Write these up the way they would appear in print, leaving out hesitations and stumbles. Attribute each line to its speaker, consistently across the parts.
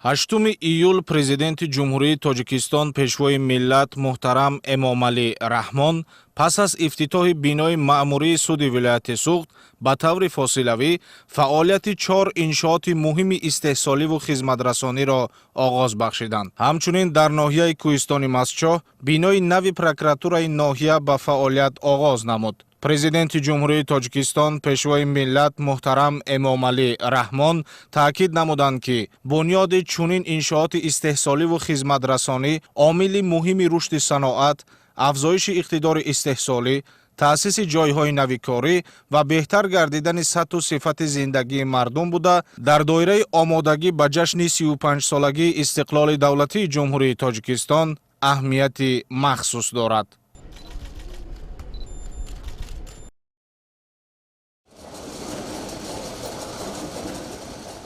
Speaker 1: 8 июл Президенти Ҷумҳурии Тоҷикистон, Пешвои миллат муҳтарам Эмомалӣ Раҳмон пас аз ифтитоҳи бинои маъмурии суди вилояти Суғд ба таври фосилавӣ фаъолияти чор иншооти муҳими истеҳсоливу хизматрасониро оғоз бахшиданд. Ҳамчунин дар ноҳияи Кӯҳистони Мастчоҳ бинои нави прокуратураи ноҳия ба фаъолият оғоз намуд. Президенти Ҷумҳурии Тоҷикистон, Пешвои миллат муҳтарам Эмомалӣ Раҳмон таъкид намуданд, ки бунёди чунин иншооти истеҳсоливу хизматрасонӣ омили муҳими рушди саноат, афзоиши иқтидори истеҳсолӣ, таъсиси ҷойҳои нави корӣ ва беҳтар гардидани сатҳу сифати зиндагии мардум буда, дар доираи омодагӣ ба ҷашни 35-солагии истиқлоли давлатии Ҷумҳурии Тоҷикистон аҳамияти махсус дорад.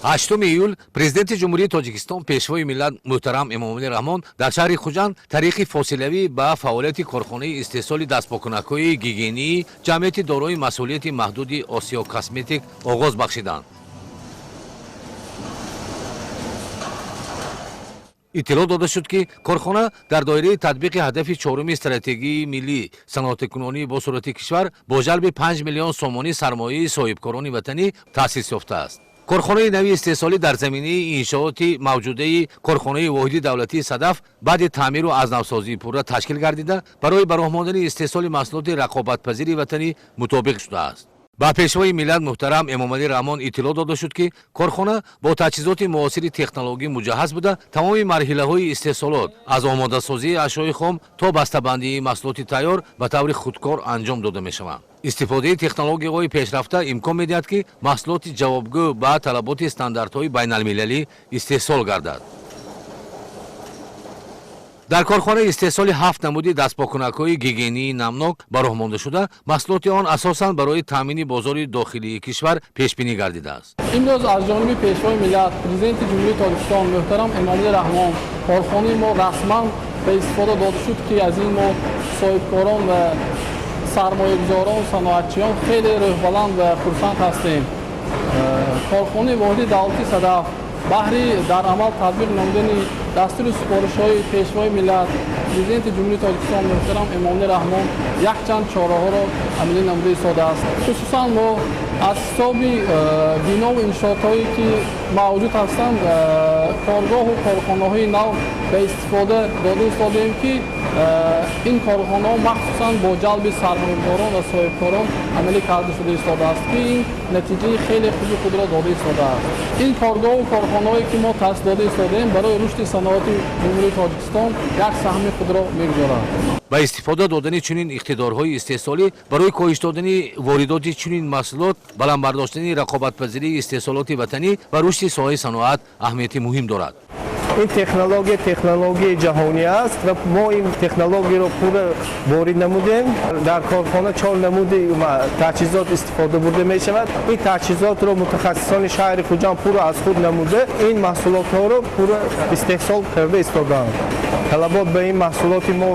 Speaker 2: 8 июл Президенти Ҷумҳурии Тоҷикистон, Пешвои миллат муҳтарам Эмомалӣ Раҳмон дар шаҳри Хуҷанд тариқи фосилавӣ ба фаъолияти корхонаи истеҳсоли дастпокунакҳои гигиении ҷамъияти дорои масъулияти маҳдуди Осиё Косметик оғоз бахшиданд. Иттилоъ дода шуд, ки корхона дар доираи татбиқи ҳадафи чоруми стратегии миллӣ саноатикунонии босуръати кишвар бо ҷалби 5 миллион сомонӣ сармояи соҳибкорони ватанӣ таъсис ёфтааст. Корхонаи нави истеҳсолӣ дар заминаи иншооти мавҷудаи корхонаи воҳиди давлатии Садаф баъди таъмиру аз навсозии пурра ташкил гардида, барои ба роҳ мондани истеҳсоли маҳсулоти рақобатпазири ватанӣ мутобиқ шудааст. Ба Пешвои миллат муҳтарам Эмомалӣ Раҳмон иттилоъ дода шуд, ки корхона бо таҷҳизоти муосири технологӣ муҷаҳҳаз буда, тамоми марҳилаҳои истеҳсолот аз омодасозии ашёи хом то бастабандии маҳсулоти тайёр ба таври худкор анҷом дода мешаванд. Истифодаи технологияҳои пешрафта имкон медиҳад, ки маҳсулоти ҷавобгӯ ба талаботи стандартҳои байналмилалӣ истеҳсол гардад. Дар корхона истеҳсоли ҳафт намуди дастпокунакҳои гигиении намнок ба роҳ монда шуда, маҳсулоти он асосан барои таъмини бозори дохилии кишвар пешбинӣ гардидааст.
Speaker 3: Имрӯз аз ҷониби Пешвои миллат, Президенти Ҷумҳурии Тоҷикистон муҳтарам Эмомалӣ Раҳмон корхонаи мо расман ба истифода дода шуд, ки аз ин мо соҳибкорон ва сармоягузорон, саноатчиён хеле рӯҳбаланд ва хурсанд ҳастем. Корхонаи воҳиди давлатии Садаф баҳри дар амал татбиқ намудани дастури супоришҳои Пешвои миллат, Президенти Ҷумҳурии Тоҷикистон муҳтарам Эмомалӣ Раҳмон якчанд чораҳоро амалӣ намуда истодааст. Хусусан мо аз ҳисоби бинову иншоотҳое, ки мавҷуд ҳастанд, коргоҳу корхонаҳои нав ба истифода дода истодаем, ки ин корхонаҳо махсусан бо ҷалби сармоягузорон ва соҳибкорон амалӣ карда шуда истодааст, ки ин натиҷаи хеле хуби худро дода истодааст. Ин коргоҳу корхонаҳое, ки мо таъсис дода истодаем, барои рушди саноати Ҷумҳурии Тоҷикистон як саҳми худро мегузорад.
Speaker 2: Ба истифода додани чунин иқтидорҳои истеҳсолӣ барои коҳиш додани воридоти чунин маҳсулот, баланд бардоштани рақобатпазирии истеҳсолоти ватанӣ ва рушди соҳаи саноат аҳамияти муҳим дорад.
Speaker 4: Ин технология технологияи ҷаҳонӣ аст ва мо ин технологияро пурра ворид намудем. Дар корхона чор намуди таҷҳизот истифода бурда мешавад. Ин таҷҳизотро мутахассисони шаҳри Хуҷанд пурра аз худ намуда, ин маҳсулотҳоро пурра истеҳсол карда истодаанд. Талабот ба ин маҳсулоти мо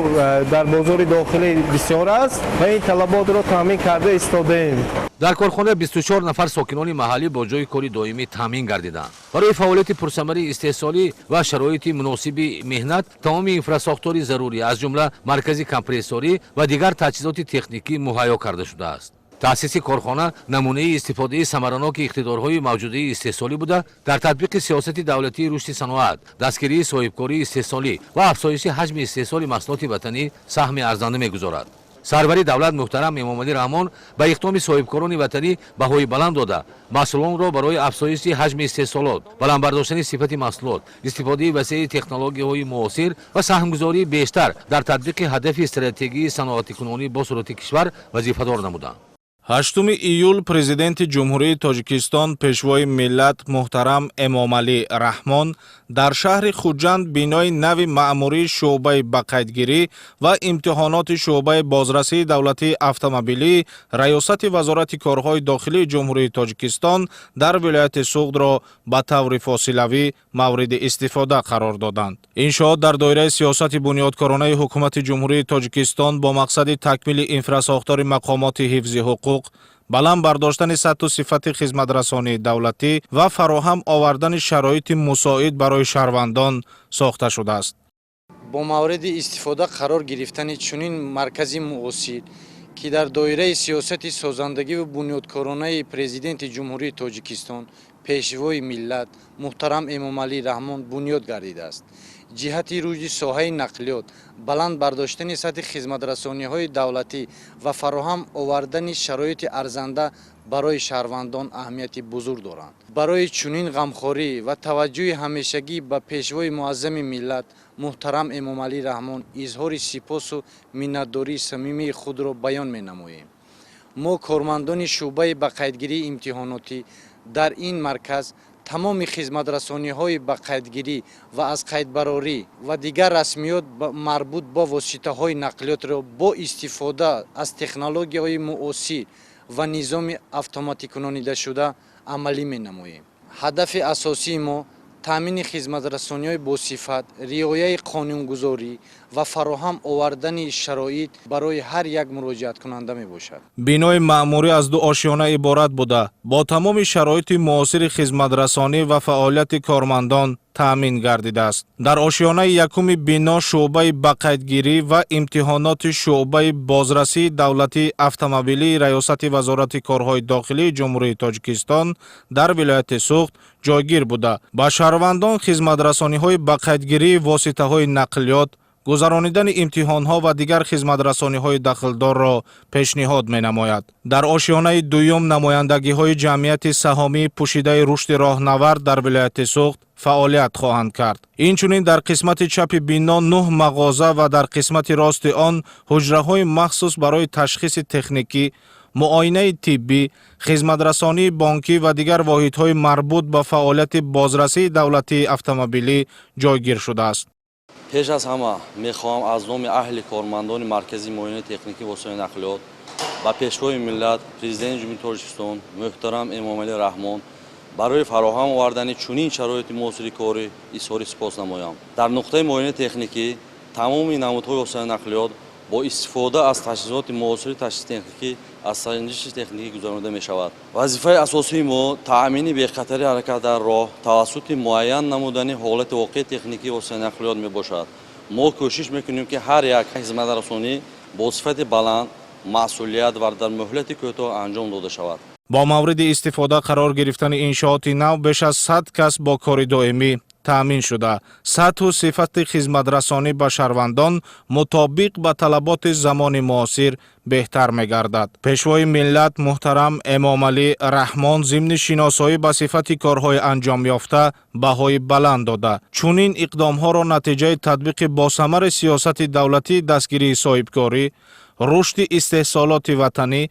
Speaker 4: дар бозори дохилӣ бисёр аст ва ин талаботро таъмин карда истодаем.
Speaker 2: Дар корхона 24 нафар сокинони маҳаллӣ бо ҷойи кори доимӣ таъмин гардиданд. Барои фаъолияти пурсамари истеҳсолӣ ва шароити муносиби меҳнат тамоми инфрасохтори зарурӣ, аз ҷумла маркази компрессорӣ ва дигар таҷҳизоти техникӣ муҳайё карда шудааст. Таъсиси корхона намунаи истифодаи самараноки иқтидорҳои мавҷудаи истеҳсолӣ буда, дар татбиқи сиёсати давлатии рушди саноат, дастгирии соҳибкории истеҳсолӣ ва афзоиши ҳаҷми истеҳсоли маҳсулоти ватанӣ саҳми арзанда мегузорад. Сарвари давлат муҳтарам Эмомалӣ Раҳмон ба иқдоми соҳибкорони ватанӣ баҳои баланд дода, масъулонро барои афзоиши ҳаҷми истеҳсолот, баланд бардоштани сифати маҳсулот, истифодаи васеи технологияҳои муосир ва саҳмгузории бештар дар татбиқи ҳадафи стратегии саноатикунонӣ босуръати кишвар вазифадор намуданд.
Speaker 1: 8 июл Президенти Ҷумҳурии Тоҷикистон, Пешвои миллат муҳтарам Эмомалӣ Раҳмон дар шаҳри Хуҷанд бинои нави маъмурии шӯъбаи бақайдгирӣ ва имтиҳоноти шӯъбаи бозрасии давлатии автомобилии Раёсати Вазорати корҳои дохилии Ҷумҳурии Тоҷикистон дар вилояти Суғдро ба таври фосилавӣ мавриди истифода қарор доданд. Иншоот дар доираи сиёсати бунёдкоронаи Ҳукумати Ҷумҳурии Тоҷикистон бо мақсади такмили инфрасохтори мақомоти ҳифзи ҳуқуқ, Баланд бардоштани сатҳу сифати хизматрасонии давлатӣ ва фароҳам овардани шароити мусоид барои шаҳрвандон сохта шудааст.
Speaker 5: Бо мавриди истифода қарор гирифтани чунин маркази муосир, ки дар доираи сиёсати созандагиву бунёдкоронаи Президенти Ҷумҳурии Тоҷикистон, Пешвои миллат муҳтарам Эмомалӣ Раҳмон бунёд гардидааст, ҷиҳати рушди соҳаи нақлиёт, баланд бардоштани сатҳи хизматрасониҳои давлатӣ ва фароҳам овардани шароити арзанда барои шаҳрвандон аҳамияти бузург доранд. Барои чунин ғамхорӣ ва таваҷҷӯҳи ҳамешагӣ ба Пешвои муаззами миллат муҳтарам Эмомалӣ Раҳмон изҳори сипосу миннатдории самимии худро баён менамоем. Мо, кормандони шӯъбаи ба қайдгирии имтиҳонотӣ дар ин марказ, тамоми хизматрасониҳои ба қайдгирӣ ва аз қайдбарорӣ ва дигар расмиёт, марбут бо воситаҳои нақлиётро бо истифода аз технологияҳои муосир ва низоми автоматикунонидашуда амалӣ менамоем. Ҳадафи асосии мо таъмини хизматрасониҳои босифат, риояи қонунгузорӣ ва фароҳам овардани шароит барои ҳар як муроҷиаткунанда мебошад.
Speaker 1: Бинои маъмурӣ аз ду ошёна иборат буда, бо тамоми шароити муосири хизматрасонӣ ва фаъолияти кормандон таъмин гардидааст. Дар ошёнаи якуми бино шӯъбаи бақайдгирӣ ва имтиҳоноти шӯъбаи бозрасии давлатии автомобилии Раёсати Вазорати корҳои дохилии Ҷумҳурии Тоҷикистон дар вилояти Суғд ҷойгир буда, ба шаҳрвандон хизматрасониҳои бақайдгирии воситаҳои нақлиёт, гузаронидани имтиҳонҳо ва дигар хизматрасониҳои дахлдорро пешниҳод менамояд. Дар ошёнаи дуюм намояндагиҳои ҷамъияти саҳомии пӯшидаи рушди роҳнавард дар вилояти Суғд фаъолият хоҳанд кард. Инчунин дар қисмати чапи бино нӯҳ мағоза ва дар қисмати рости он ҳуҷраҳои махсус барои ташхиси техникӣ, муоинаи тиббӣ, хизматрасонии бонкӣ ва дигар воҳидҳои марбут ба фаъолияти бозрасии давлатии автомобилӣ ҷойгир шудааст.
Speaker 6: Пеш аз ҳама мехоҳам аз номи аҳли кормандони Маркази муоинаи техникии воситаи нақлиёт ба Пешвои миллат, Президенти Ҷумҳурии Тоҷикистон муҳтарам Эмомалӣ Раҳмон барои фароҳам овардани чунин шароити муосири корӣ изҳори сипос намоям. Дар нуқтаи муоинаи техникӣ тамоми намудҳои воситаи нақлиёт бо истифода аз таҷҳизоти муосири ташхиси техникӣ аз санҷиши техникӣ гузаронида мешавад. Вазифаи асосии мо таъмини бехатари ҳаракат дар роҳ тавассути муайян намудани ҳолати воқеии техникии воситаи нақлиёт мебошад. Мо кӯшиш мекунем, ки ҳар як хизматрасонӣ бо сифати баланд, масъулият ва дар муҳлати кӯтоҳ анҷом дода шавад.
Speaker 1: Бо мавриди истифода қарор гирифтани иншооти нав беш аз 100 кас бо кори доимӣ таъмин шуда, сатҳу сифати хизматрасонӣ ба шаҳрвандон мутобиқ ба талаботи замони муосир беҳтар мегардад. Пешвои миллат муҳтарам Эмомалӣ Раҳмон зимни шиносоӣ ба сифати корҳои анҷомёфта баҳои баланд дода, чунин иқдомҳоро натиҷаи татбиқи босамари сиёсати давлатии дастгирии соҳибкорӣ, рушди истеҳсолоти ватанӣ,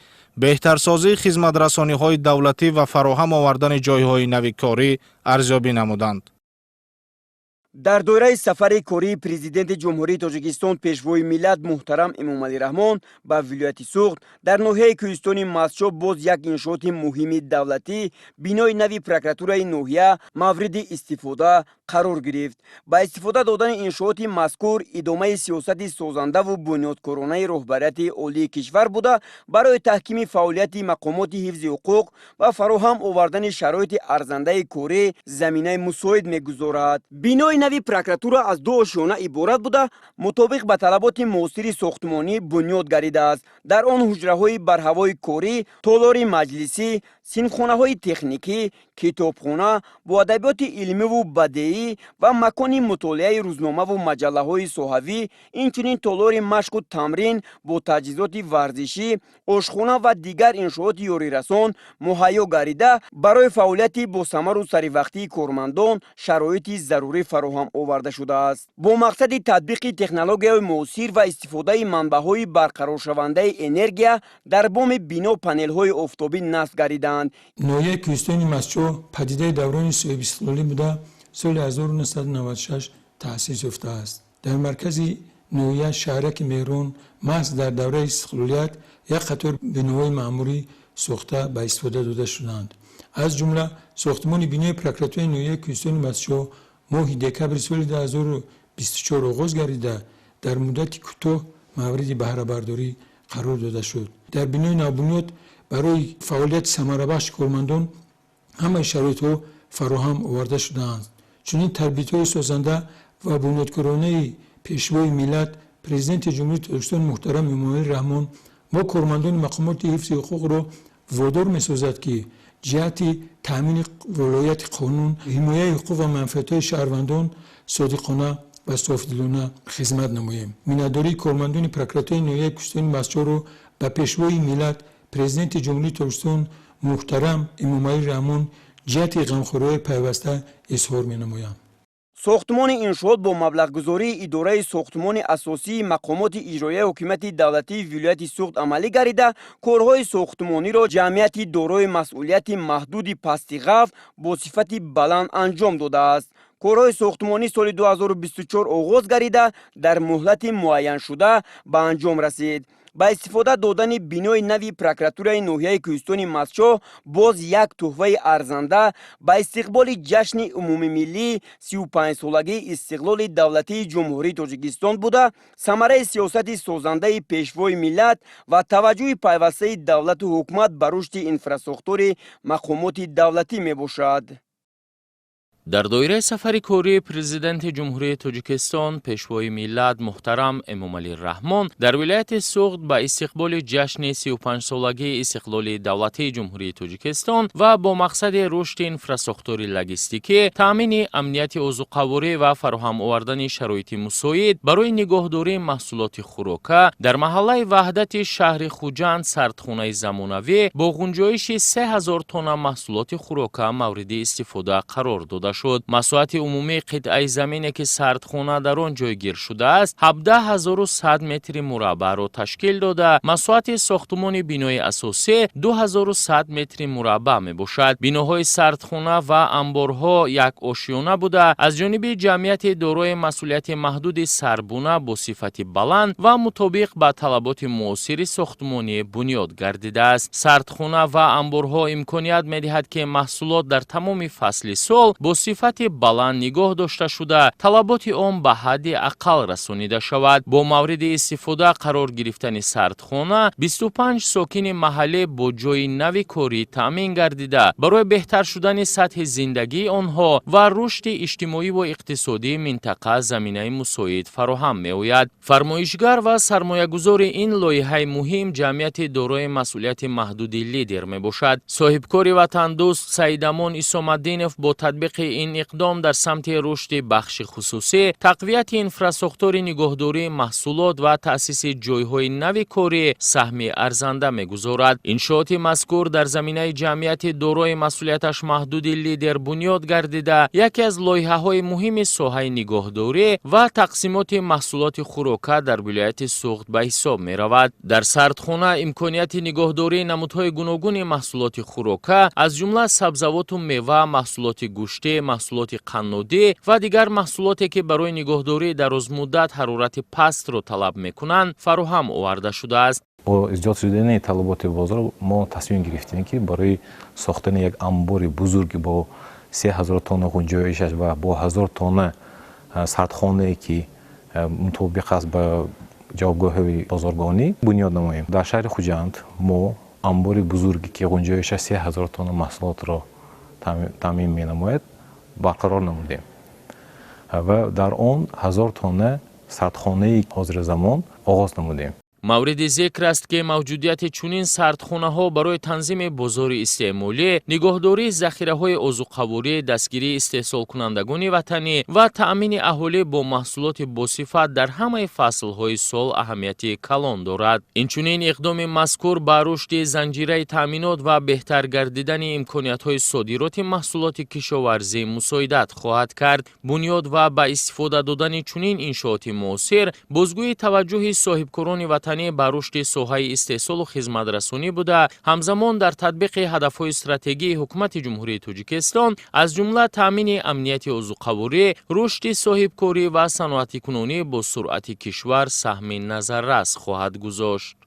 Speaker 1: беҳтарсозии хизматрасониҳои давлатӣ ва фароҳам овардани ҷойҳои нави корӣ арзёбӣ намуданд.
Speaker 7: Дар доираи сафари кории Президенти Ҷумҳурии Тоҷикистон, Пешвои миллат муҳтарам Эмомалӣ Раҳмон ба вилояти Суғд, дар ноҳияи Кӯҳистони Мастчоҳ боз як иншооти муҳими давлатӣ, бинои нави прокуратураи ноҳия мавриди истифода қарор гирифт. Ба истифода додани иншооти мазкур идомаи сиёсати созандаву бунёдкоронаи роҳбарияти олии кишвар буда, барои таҳкими фаъолияти мақомоти ҳифзи ҳуқуқ ва фароҳам овардани шароити арзандаи корӣ заминаи мусоид мегузорад. Бинои нави прокуратура аз ду ошёна иборат буда, мутобиқ ба талаботи муосири сохтмонӣ бунёд гардидааст. Дар он ҳуҷраҳои барҳавои корӣ, толори маҷлисӣ, синфхонаҳои техникӣ, китобхона бо адабиёти илмиву бадеӣ ва макони мутолиаи рӯзномаву маҷаллаҳои соҳавӣ, инчунин толори машқу тамрин бо таҷҳизоти варзишӣ, ошхона ва дигар иншооти ёрирасон муҳайё гардида, барои фаъолияти босамару саривақтии кормандон шароити зарурӣ фароҳам оварда шудааст. Бо мақсади татбиқи технологияҳои муосир ва истифодаи манбаъҳои барқароршавандаи энергия дар боми бино панелҳои офтобӣ насб гардидаанд.
Speaker 8: Ноҳияи Кӯҳистони Мастчоҳ падидаи даврони соҳибистиқлолӣ буда, соли 1996 таъсис ёфтааст. Дар маркази ноҳия, шаҳраки Меҳрон, маҳз дар давраи истиқлолият як қатор биноҳои маъмурӣ сохта ба истифода дода шуданд. Аз ҷумла сохтмони бинои прокуратураи ноҳияи Кӯҳистони Мастчоҳ моҳи декабри соли 2024 оғоз гардида, дар муддати кӯтоҳ мавриди баҳрабардорӣ қарор дода шуд. Дар бинои навбунёд Барои фаъолияти самарабахши кормандон ҳамаи шароитҳо фароҳам оварда шудаанд. Чунин тарбиятҳои созанда ва бунёдкоронаи Пешвои миллат, Президенти Ҷумҳурии Тоҷикистон муҳтарам Эмомалӣ Раҳмон мо кормандони мақомоти ҳифзи ҳуқуқро водор месозад, ки ҷиҳати таъмини волояти қонун, ҳимояи ҳуқуқ ва манфиатҳои шаҳрвандон содиқона ва софдилона хизмат намоем. Миннатдории кормандони прокуратураи ноҳияи Кӯҳистони Мастчоҳро ба Пешвои миллат, Президенти Ҷумҳурии Тоҷикистон муҳтарам Эмомалӣ Раҳмон ҷиҳати ғамхориҳои пайваста изҳор менамоям.
Speaker 7: Сохтмони иншоот бо маблағгузории идораи сохтмони асосии мақомоти иҷроияи ҳокимияти давлатии вилояти Суғд амалӣ гардида, корҳои сохтмониро ҷамъияти дорои масъулияти маҳдуди Пасти Ғаф бо сифати баланд анҷом додааст. Корҳои сохтмонӣ соли 2024 оғоз гардида, дар муҳлати муайяншуда ба анҷом расид. Ба истифода додани бинои нави прокуратураи ноҳияи Кӯҳистони Мастчоҳ боз як тӯҳфаи арзанда ба истиқболи ҷашни умумимиллии 35-солагии истиқлоли давлатии Ҷумҳурии Тоҷикистон буда, самараи сиёсати созандаи Пешвои миллат ва таваҷҷӯҳи пайвастаи давлату ҳукумат ба рушди инфрасохтори мақомоти давлатӣ мебошад.
Speaker 9: Дар доираи сафари кории Президенти Ҷумҳурии Тоҷикистон, Пешвои миллат муҳтарам Эмомалӣ Раҳмон дар вилояти Суғд ба истиқболи ҷашни 35-солагии истиқлоли давлатии Ҷумҳурии Тоҷикистон ва бо мақсади рушди инфрасохтори логистикӣ, таъмини амнияти озуқаворӣ ва фароҳам овардани шароити мусоид барои нигоҳдории маҳсулоти хӯрока дар маҳаллаи Ваҳдати шаҳри Хуҷанд сардхонаи замонавӣ бо ғунҷоиши 3000 тонна маҳсулоти хӯрока мавриди истифода қарор дода шуд. Масоҳати умумии қитъаи замине, ки сардхона дар он ҷойгир шудааст, 17 100 метри мураббаъро ташкил дода, масоҳати сохтумони бинои асосӣ 2100 метри мураббаъ мебошад. Биноҳои сардхона ва амборҳо як ошёна буда, аз ҷониби ҷамъияти дорои масъулияти маҳдуди Сарбуна бо сифати баланд ва мутобиқ ба талаботи муосири сохтмонӣ бунёд гардидааст. Сардхона ва амборҳо имконият медиҳад, ки маҳсулот дар тамоми фасли сол бо сифати баланд нигоҳ дошта шуда, талаботи он ба ҳадди ақал расонида шавад. Бо мавриди истифода қарор гирифтани сардхона 25 сокини маҳаллӣ бо ҷойи нави корӣ таъмин гардида, барои беҳтар шудани сатҳи зиндагии онҳо ва рушди иҷтимоиву иқтисодии минтақа заминаи мусоид фароҳам меояд. Фармоишгар ва сармоягузори ин лоиҳаи муҳим ҷамъияти дорои масъулияти маҳдуди Лидер мебошад. Соҳибкори ватандӯст Саидамон Исомаддинов бо татбиқи ин иқдом дар самти рушди бахши хусусӣ, тақвияти инфрасохтори нигоҳдории маҳсулот ва таъсиси ҷойҳои нави корӣ саҳми арзанда мегузорад. Иншооти мазкур дар заминаи ҷамъияти дорои масъулияташ маҳдуди Лидер бунёд гардида, яке аз лоиҳаҳои муҳими соҳаи нигоҳдорӣ ва тақсимоти маҳсулоти хӯрока дар вилояти Суғд ба ҳисоб меравад. Дар сардхона имконияти нигоҳдории намудҳои гуногуни маҳсулоти хӯрока, аз ҷумла сабзавоту мева, маҳсулоти гӯштӣ, маҳсулоти қаннодӣ ва дигар маҳсулоте, ки барои нигоҳдории дарозмуддат ҳарорати пастро талаб мекунанд, фароҳам оварда шудааст.
Speaker 10: Бо зиёд шудани талаботи бозор мо тасмим гирифтем, ки барои сохтани як амбори бузург бо 3000 тонна ғунҷоишаш ва бо 1000 тонна сардхонае, ки мутобиқ аст ба ҷавобгоҳҳои бозоргонӣ, бунёд намоем. Дар шаҳри Хуҷанд мо амбори бузурге, ки ғунҷоишаш 3000 тонна маҳсулотро таъмин менамояд, барқарор намудем ва дар он 1000 тонна сардхонаи ҳозиразамон оғоз намудем.
Speaker 9: Мавриди зикр аст, ки мавҷудияти чунин сардхонаҳо барои танзими бозори истеъмолӣ, нигоҳдории захираҳои озуқаворӣ, дастгирии истеҳсолкунандагони ватанӣ ва таъмини аҳолӣ бо маҳсулоти босифат дар ҳамаи фаслҳои сол аҳамияти калон дорад. Инчунин иқдоми мазкур ба рушди занҷираи таъминот ва беҳтар гардидани имкониятҳои содироти маҳсулоти кишоварзӣ мусоидат хоҳад кард. Бунёд ва ба истифода додани чунин иншооти муосир бозгӯи таваҷҷӯҳи соҳибкорони ватанӣ ба рушди соҳаи истеҳсолу хизматрасонӣ буда, ҳамзамон дар татбиқи ҳадафҳои стратегии Ҳукумати Ҷумҳурии Тоҷикистон, аз ҷумла таъмини амнияти озуқаворӣ, рушди соҳибкорӣ ва саноатикунонӣ бо суръати кишвар саҳми назаррас хоҳад гузошт.